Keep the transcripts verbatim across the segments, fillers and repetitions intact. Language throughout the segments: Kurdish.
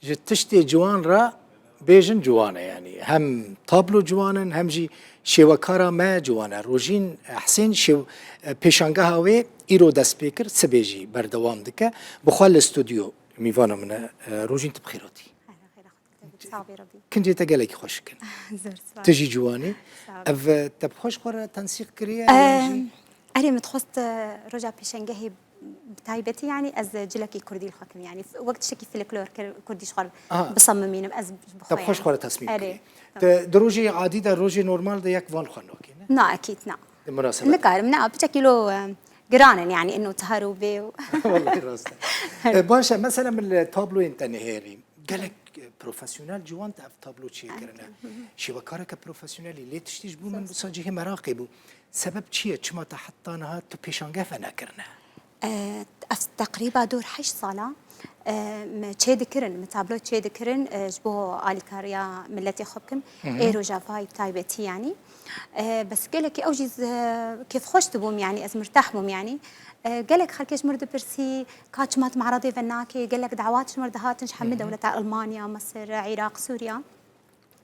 Ji tiştê ciwan re bêjin ciwan e, yanî hem tablo ciwan in, hem jî şêwekara me ciwan e. Rojîn Hesên şêw-, pêşangeha wê îro dest pê kir, sibê jî berdewam dike. Bi xwe li stûdyo mîvana min e. Rojîn, tu bi xêr hatî. Sax bî Rebî. Kincê te gelekî xweşik in. Zor spas. Tu jî ciwanî. Sağ ol. Ev, e, te bi xwe ji xwe re tensîq kiriye, yan jî? Em, erê, min dixwest, e, roja pêşengehê bi taybetî, yanî ez cilekî kurdî li xwe kim, yanî f-, wek tiştekî folklor kir-, kurdî ji xwe re Aha. bisemimînim, ez bi Te xwe bi xwe ji xwe re yanî. Tesmîm Erê, kiriye. Tamam. Te di rojê adî de, rojê normal de yek van li xwe nakê, ne? Na, ekîd, na. Di minasebet. Nikarim, na, piçekî lo, e, giran in, yanî, ino tihar û bê û Wellahî rast e. E, baş e, mesela min li tabloyên te nihêrî. Gelek, e, profesyonel ciwan te ev tablo çêkirine. Hı hı. Şêwekareke profesyonelî, lê tiştî ji bo min wisa cihê meraqê bû. Sebeb çi ye? Çima te heta niha tu pêşange venekirine? E, ev teqrîba dor heşt sala, e, me çê dikirin, me tablo çê dikirin, e, ji bo alîkariya miletê xwe bikim. Hı hı. Ê roja vay bi taybetî yanî. E, bes gelekî ew jî z-, kêfxweş dibûm yanî, ez mirtah bûm yanî. E, gelek xelkê ji mir dipirsî, ka çima tu me'redê venakê, gelek dawat ji mir dihatin, ji hemî Hı hı. dewleta Elmanya, Misir, Iraq, Sûriya.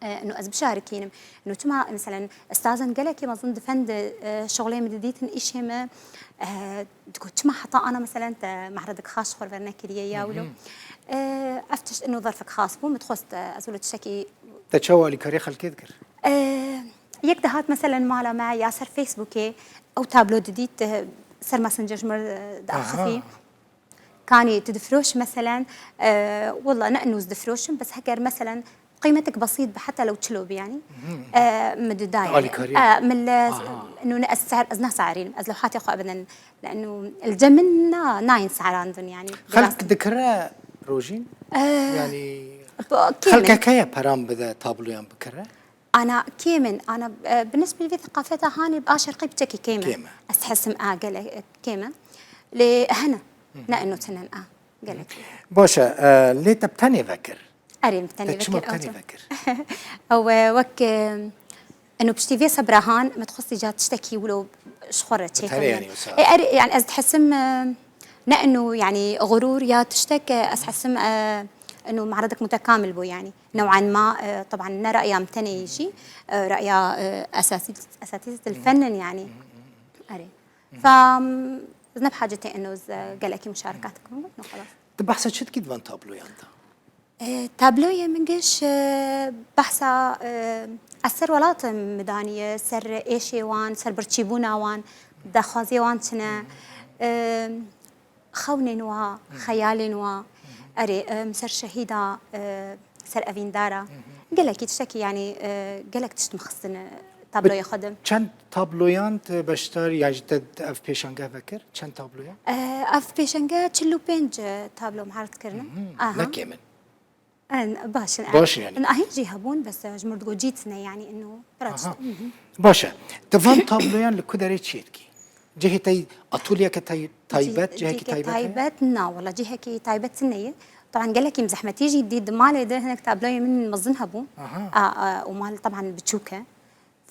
E, ino ez bişarikînim. Ino çima, meselen, estazên gelekî mezin di fen de, e, şixulê min didîtin, îşê min, e, digot, çima heta ana, meselen, te me'redek xas ji xwe vernekiriye ya wilo. Hı hı. E, ev tişt, ino zerfek xas bû, min dixwest, e, ez wilo tiştekî Te çawa alîkarî xelkê dikir? E, yek dihat, meselen, mala me ya ser Facebookê, ew tablo didît, e, ser Messenger ji mir, e, diaxifî. Aha. Kanî tu difroş, meselen, e, wela ne ino ez difroşim, bes heger, meselen, qîmetek besît bi, heta lew çilo bi, yanî, Mhm. e, min didayê. Alîkarî. E, min li, Aha. ino ne ez ser, ez nase'rînim, ez lewhatê xwe ebeden, li ino li cem min na, nayên se'randin, yanî, Xelk biraz. dikire Rojîn? E, Yanî, bo-, kêm in. Xelkek heye peran bide tabloyan bikire? Ana kêm in, ana, e, bi nisbî vê seqafeta hanê bi a şerqî piçekî kêm e. Kêm e. Ez dihesim a gelek, e, kêm e. Lê hene, Hı hı. ne ino tinen a gelek. Baş e, e, lê te bi tenê vekir? Erê, bi tenê Te çima vekir, bi tenê ew vekir? Ew, e, wek, e, ino piştî vê sebra han, min dixwest îca tiştekî wilo ji xwe re Bi tenê çêkirine. yanî wisa? E, erê, yanî ez dihesim, e, ne ino, yanî, xurûr ya tiştek, e, ez hesim, e, ino me'redek mutekamil bû, yanî. New'an ma, e, teban ne ra'ya min tenê jî, e, ra'ya, e, esasî, esatîz dil Hı hı. fen in, yanî. Hı hı, hı hı. Erê. Hı hı. Fa, m, ez ne bi hacetê ino ez, e, gelekî muşarekat bikim, no xelas. Tu behsa çi dikî di van tabloyan de? E, tabloyê min giş, e, behsa, e, ez ser welatim min daniye, ser êşê wan, ser birçîbûna wan, daxwazê wan çi ne. E, Xewnên wa, xeyalên wa, erê, em, ser şehîda, e, ser evîndara. Gelekî tiştekî, yanî, e, gelek tişt min xistin, e, tabloyê xwe de. Çend tabloyan te beşdar, yan jî te ev pêşangeh vekir? Çend tabloyan? E, ev pêşangeh çil û pênc, e, tablo min erd kirine. Aha. Ne kêm in. En, baş in, Baş in, yanî. En, ahîn jî hebûn, bes, e, ji mir digot cît ne, yanî, ino, pira Aha. tişt. Baş e. Te van tabloyan li ku derê çê dikî? Cihê te, atolyeke tay-, taybet, Cî-, cihekî cihekî taybet heye? taybet, na, wela cihekî taybet tune ye. Taban gelekî min zehmetî jî dît, di malê de hinek tabloyê min mezin hebû. Aha. A, a, û mal taban biçûk e.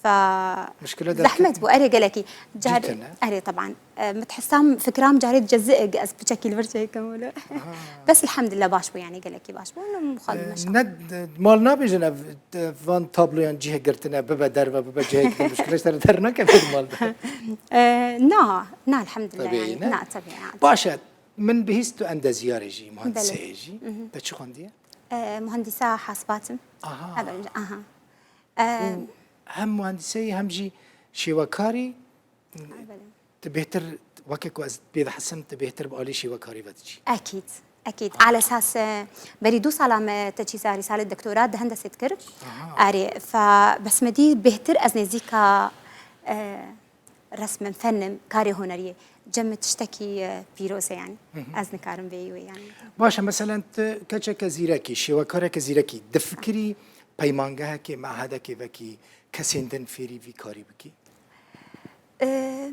Fa Muşkile derket zehmet bû, erê gelekî. Car-, Cidden, he? erê teban. E, min dihesam fikram carê cezî ez piçekî li vir çêkim wilo. Aha. Bes elhamdülillah baş bû, yanî gelekî baş bû. Û min xwe E, meşa. ne, de, mal nabêjin ev, de, van tabloyan cihê girtine, bibe derve, bibe cihê girtine. Muşkile ji te re dernakeve di mal de. E, na, na, elhamdülillah, Tabii, yanî. ne? Na, tabii, yanî. Baş e, min bihîst tu endezyarê jî, muhendisê Belê. jî. Mhm. Te çi xwendiye? E, muhendisa hasibatim. Aha. Ev, aha. Û Em, hem muhendiseyî hem jî şêwekarî, Ay, belê. tu bêhtir, weke ku ez pê dihesim, tu bêhtir bi alî şêwekarî ve diçî. Ekîd, ekîd. Ala esas, e, berî du sala me teçîza rîsale doktora di hendesê dikir. Aha. Erê, fa bes me dî bêhtir ez nêzîka, e, resm im, fen im, karê huneriyê. Cem min tiştekî, e, pîroz e, yanî. Hı hı. Ez nikarim vêyî wê, yanî. Baş e, meselen tu keçeke zîrekî, şêwekareke zîrekî, difikirî peymangehekê, mehedekê vekî, kesên din fêrî vî karî bikî? E,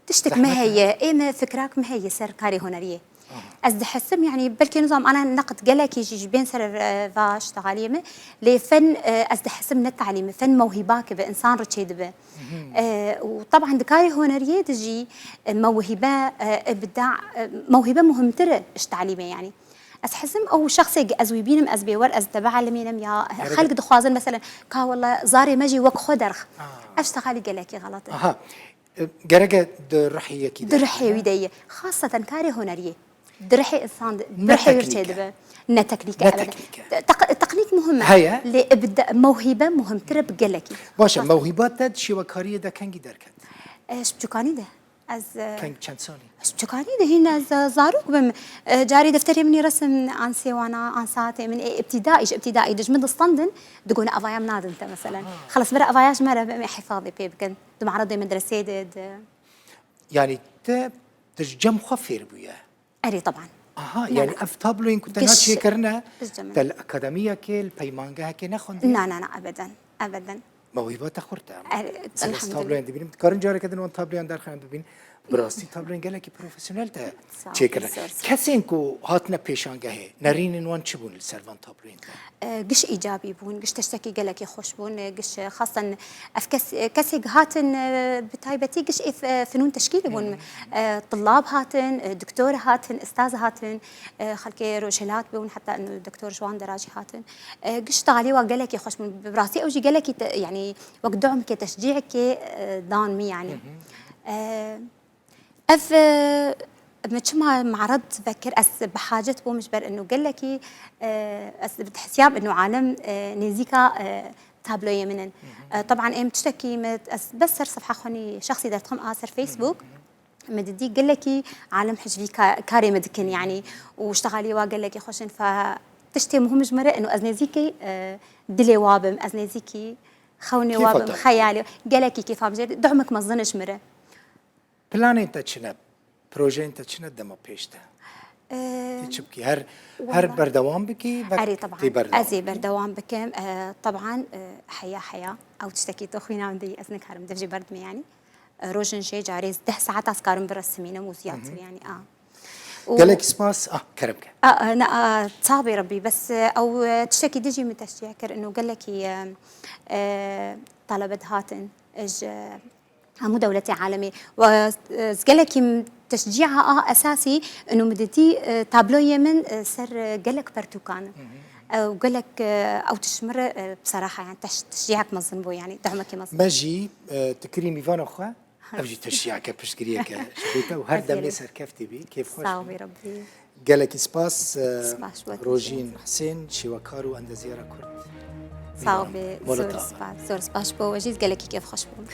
tiştek Zehmet me e? heye, ê me fikrak me heye ser karê huneriyê. Aha. Ez dihesim, yanî, belkî nizam ana neqd gelekî jî ji bên ser, e, va ştaxaliyê me, lê fen, e, ez dihesim ne talîm e, fen mewhîbak e, bi insan re çêdibe. Mhm. E, û teban di karê huneriyê de jî, e, mewhîbe, e, îbda, e, mewhîbe muhimtir e ji talîmê, yanî. Ez hizim ew şexsê ez wî bînim, ez bêwer, ez tebe elimînim ya xelk dixwazin, meselen, ka wela zarê me jî wek xwe derx. Ev ji teqalî gelekî xelet e. Aha. Gereke di rihê yekî de. Di rihê wî de ye. Xaseten karê huneriyê. Di rihê insan de, di rihê wir çêdibe. Ne teknîk e. Ne teknîk e. Teqnîk muhim e. Heye. Lê mewhîbe muhimtir e bi gelekî. Baş e, mewhîba te di şêwekariyê de kengî derket? Ji biçûkanî de. Ez e, Keng çend salî? Ez çikanî de hîn ez e, zarok bim. E, carê defterê min ê resim an sêwana, an saetê min ê îbtîdaî, ji îbtîdaî de ji min distandin, digone avaya min nadin te meselen. Xelas bira avaya ji me re bim ê hifazê pê bikin. Di me'redê medresê de, di Yanî te, te ji cem xwe fêr bûye? Erê, teban. Aha, yanî ev tabloyên ku te na çêkirine, te li akademiyekê, li peymangehekê nexwendî? Na, na, na, ebeden, ebeden. Mewhîba te xurt e. Erê, elhamdulillah. Tabloyan dibînim. Dikarin careke din wan tabloyan derxin em bibîn. Bi rastî tabloyên gelekî profesyonel te çêkirin. Kesên ku hatine pêşangehê, nerînên wan çi bûn li ser van tabloyên te? E, giş îcabî bûn, giş tiştekî gelekî xweş bûn, e, giş, e, xasen ev kes, e, kesê hatin, e, bi taybetî giş ê f-, e, finûn teşkîlî bûn. E, tillab hatin, e, doktor hatin, istaz hatin, e, xelkê rojhilat bûn, heta ino doktor ji wan dera jî hatin. E, giş talî wa gelekî xweş bûn. Bi rastî ew jî gelekî te, yanî wek du'mkê, teşcî'ekê, e, dan min yanî. E, ev, e, min çima me'red vekir, ez bi hacet bûm ji ber ino gelekî, e, ez bi hesiyab ino alem, e, nêzîka, e, tabloyê min in. E, teban êm tiştekî min, ez bes ser sefha xwe nî şexsî derdixim a ser Facebook. Min didî gelekî alem hicvî ka-, karê min dikin, yanî, û ştexalî wa gelekî xweş in. Fe tiştê muhim ji min re ino ez nêzîkî, e, dilê wa bim, ez nêzîkî xewnê wa bim, xeyalê. Gelekî kêfa min jê, du'mek mezin ji min re. Planên te çi ne? Projeyên te çi ne dema pêş de? Ee, Tê çi bikî? Her, her berdewam bikî? Erê, teban. Ez ê berdewam bikim. Ee, teban, e, heya, heya. Ew tiştekî tu xwîna min de ye, ez nikarim dev jê berdimê, yanî. E, rojin jê carê deh saet ez karim biresimînim û ziyatir, yanî, a. Gelekî spas. Ah, kerem ke. A, a, ne, a, sax bê Rebbî. Bes, e, ew, e, tiştekî dijî min teşcî kir. Ino gelekî, e, e, talebe dihatin ji hemû dewletê alemê. Ve, e, gelekî teşcîa a esasî ino min didî, e, tabloyê min, e, ser, e, gelek pertûkan. E, û gelek, e, ew tişt min re, e, bi seraha, yani teş-, teşcîak mezin bû, yani du'mekî mezin. Me jî, e, tu kirî mîvana xwe, ev jî teşcîake, piştgiriyeke ji bo te û her demê serkeftî bî, kêfxweş bî. Sax bî Rebbî. Gelekî spas, e, Rojîn Hisên, şêwekar û endezyara Kurd. Sax bê, zor spas. Zor spas ji bo we jî, gelekî kêfxweş bûm.